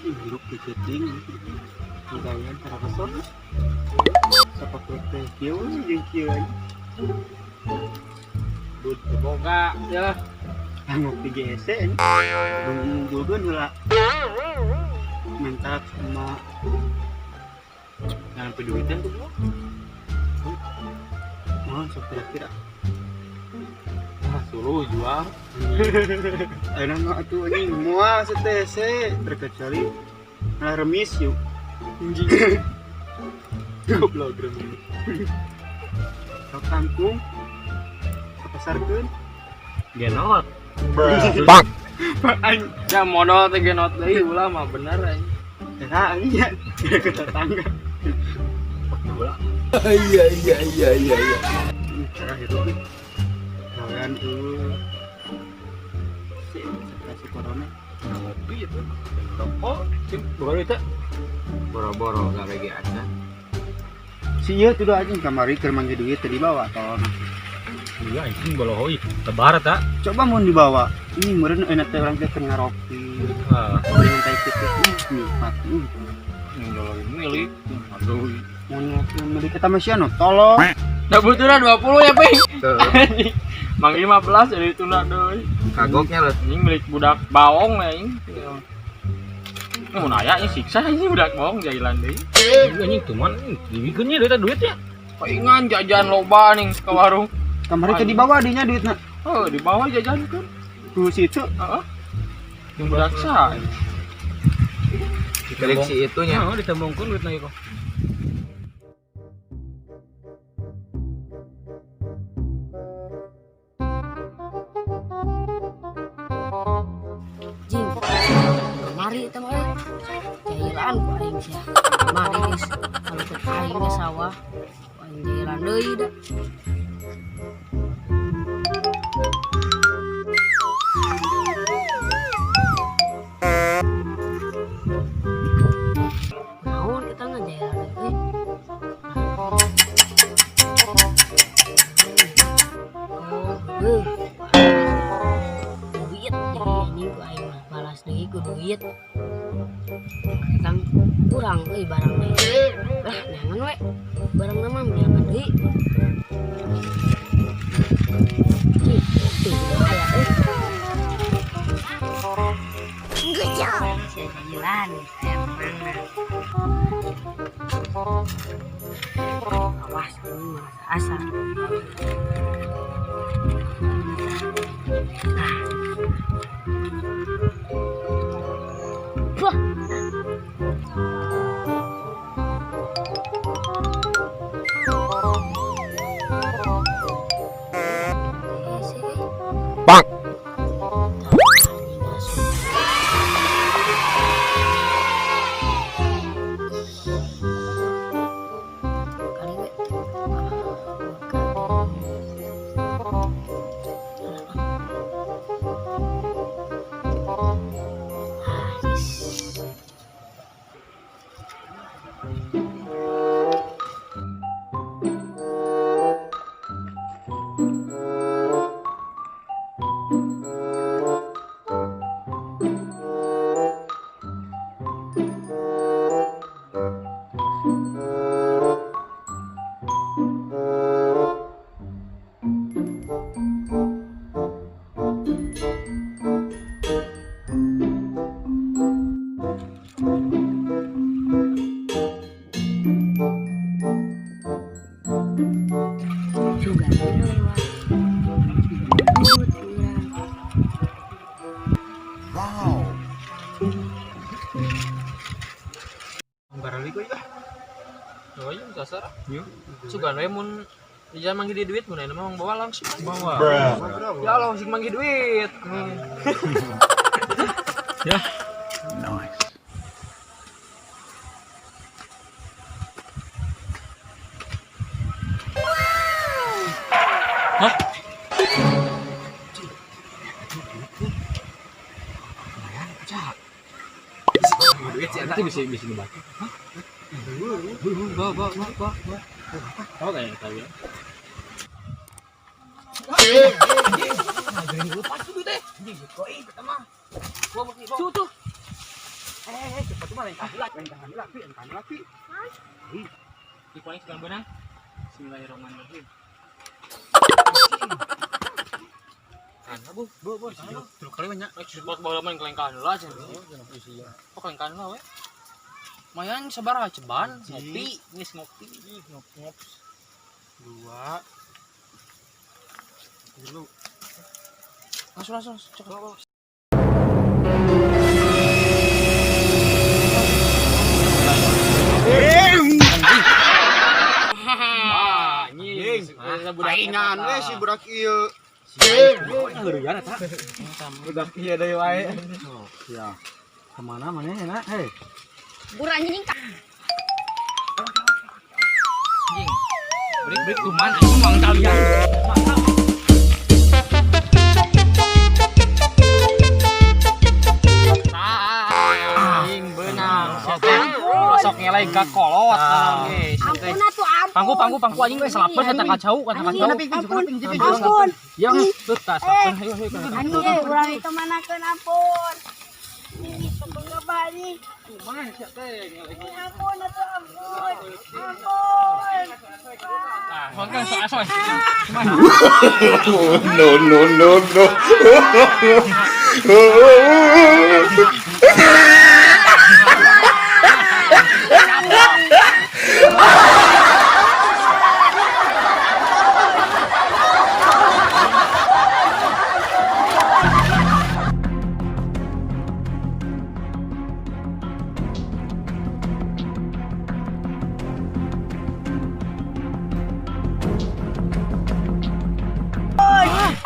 Hirup keceting. Gawean tara kesel. Sapato teh kieu jeung kieu anjing. Duit boga ya. Ngopi GSC anjing. Unggulkeun heula. Minta sama Jangan duitan tuh gua. Oh, sok kira-kira. Ah, suruh jual. Ayeuna mah atuh anjing moal CTC terkecuali nah remis yuk. Anjing. Goblok remis. Sok kangkung kapasarkeun. Genot. Bang. Aing Ya modal teh genot deui ulah mah bener anjing. eta anjing ya ke tetangga. Ulah. Iya. Cara hirup nih. Gawean tuh. Si si corona. Ngopi itu. Rokok, cing, baru itu. Boro-boro gawe ge aja. Si ieu tuh anjing kamari keur manggih duit teu dibawa tolong. Iya anjing bolohoi. Lebar ta. Coba mun dibawa. Ini meureun enak teh urang teh keur ngaropi. Ah, Minta titik nikmat. nyolongin milik. Aduh. Mun milik kita masih anu tolong. Da butuhna 20 ya, Ping. Mang 15 jadi tunda deui. Kagoknya lah. Anjing milik budak baong ya anjing. Mun aya anjing siksa anjing budak baong jailan deui. Anjing cuman dibikeunnya duit duitnya. Paingan jajan loba nih ke warung. Kamari teh dibawa dinya duitna. Oh, dibawa jajankeun. Ku si itu Heeh. Yang budak sa. Ditelik si itunya. Heeh, ditembongkeun duitna ieu kok. Jing, kamari teh mah euy. Jailan ku aing sia. Kamari geus kalau ke aing ke sawah, ku aing jailan deui da. Naon kita ngajailan deui euy. Oh, heuh. Duit jadi anjing ku aing mah balas deui ku duit. Kang kurang euy barang deui. Lah neangan we. Barangna mah neangan deui. Cih, tuh aya euy. Sia jalan, aya menangna. Awas ini mah asa. Wah. Bang. Kali we. Juga lewat. Wow. barali kok ya. Oh iya, sasar. Sugan we mun jajan manggih di duit mun ayeuna mah bawa langsung. Bawa. Ya langsung manggih duit. Ya. Nice. Hah? Duit sih Itu bisa bisa dibaca. Hah? Bawa bawa bawa bawa. Tahu kayaknya tahu ya. Tuh tuh. Cepat mah lain kamu lagi, lain kamu lagi. Di paling sedang benang. Bismillahirrahmanirrahim. Kan, Bu, Bu, Terus kali banyak. Buat bawa main kelengkahan lah aja. Oh, kelengkahan lah we. Lumayan sabar ceban, ngopi, geus ngopi, ngop. 2 3. Langsung cek. Wah, anjing. Paingan we si budak ieu. Heureuyan eta. Budak ieu deui wae. Oh, ya. Kemana mana enak, hei. Bur anjing. Anjing. Break kuman anjing mang kalian. Anjing beunang. Sok ngelai ka kolot ge. Ampun atuh ampun. Pangku anjing we salapeun eta kacau, eta kacau. Ampun. Ampun. Ya, teu tas salapeun hayu hayu. Anjing eh urang itu manakeun ampun. Ih, penggebah anjing. Kumaha sia teh ngelai. Ampun atuh ampun. Ampun. Nah, kan so aso. No, no, no, no.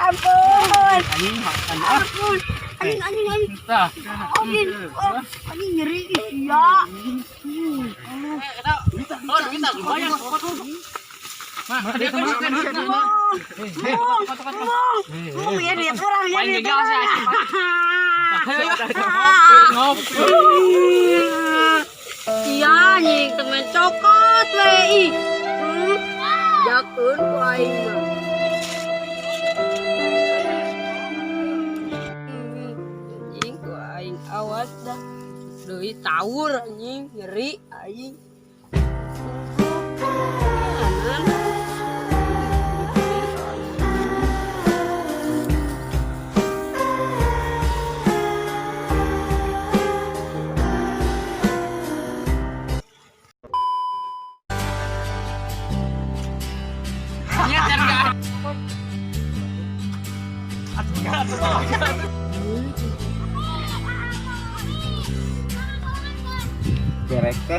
Ampun. Ampun. Anjing anjing anjing. Tah. Anjing. Anjing nyeri iya. Oh, duit lumayan. Mah, Ngomong ya duit orang ya Paling duit gagal sih, orang. Ngopi. Iya anjing temen cokot we ih. Jakeun ku aing mah. Anjing ku aing awas dah. Deui tawur anjing nyeri aing. Gerek teh.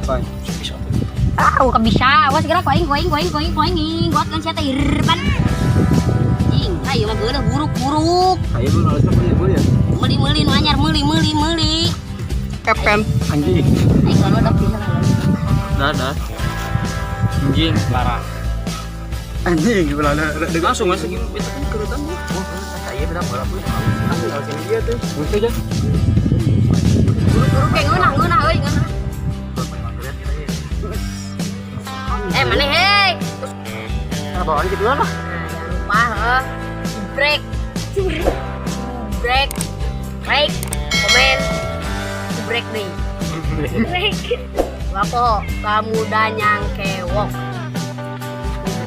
Bye. Ah, bisa. Awas gerak aing aing aing aing aing. Buat kan sia teh irpan. Anjing, ayo mah geuleuh buruk-buruk. Ayo lu nalus apa ya? Meuli-meuli nu anyar meuli meuli meuli. Kepen anjing. Aing kalau ada bisa. Dadah. Anjing, parah. Anjing gimana Langsung masuk itu kan kerutan. Oh, saya benar bola pun. Kalau sini dia tuh. Musuh aja. Buruk-buruk kayak ngeunah ngeunah euy ngeunah. Maneh hei. Nah, bawaan gitu lah. Nah, jangan lupa heuh. Break. Break. Like, komen, break nih. Break. Wapo, kamu danyang kewok.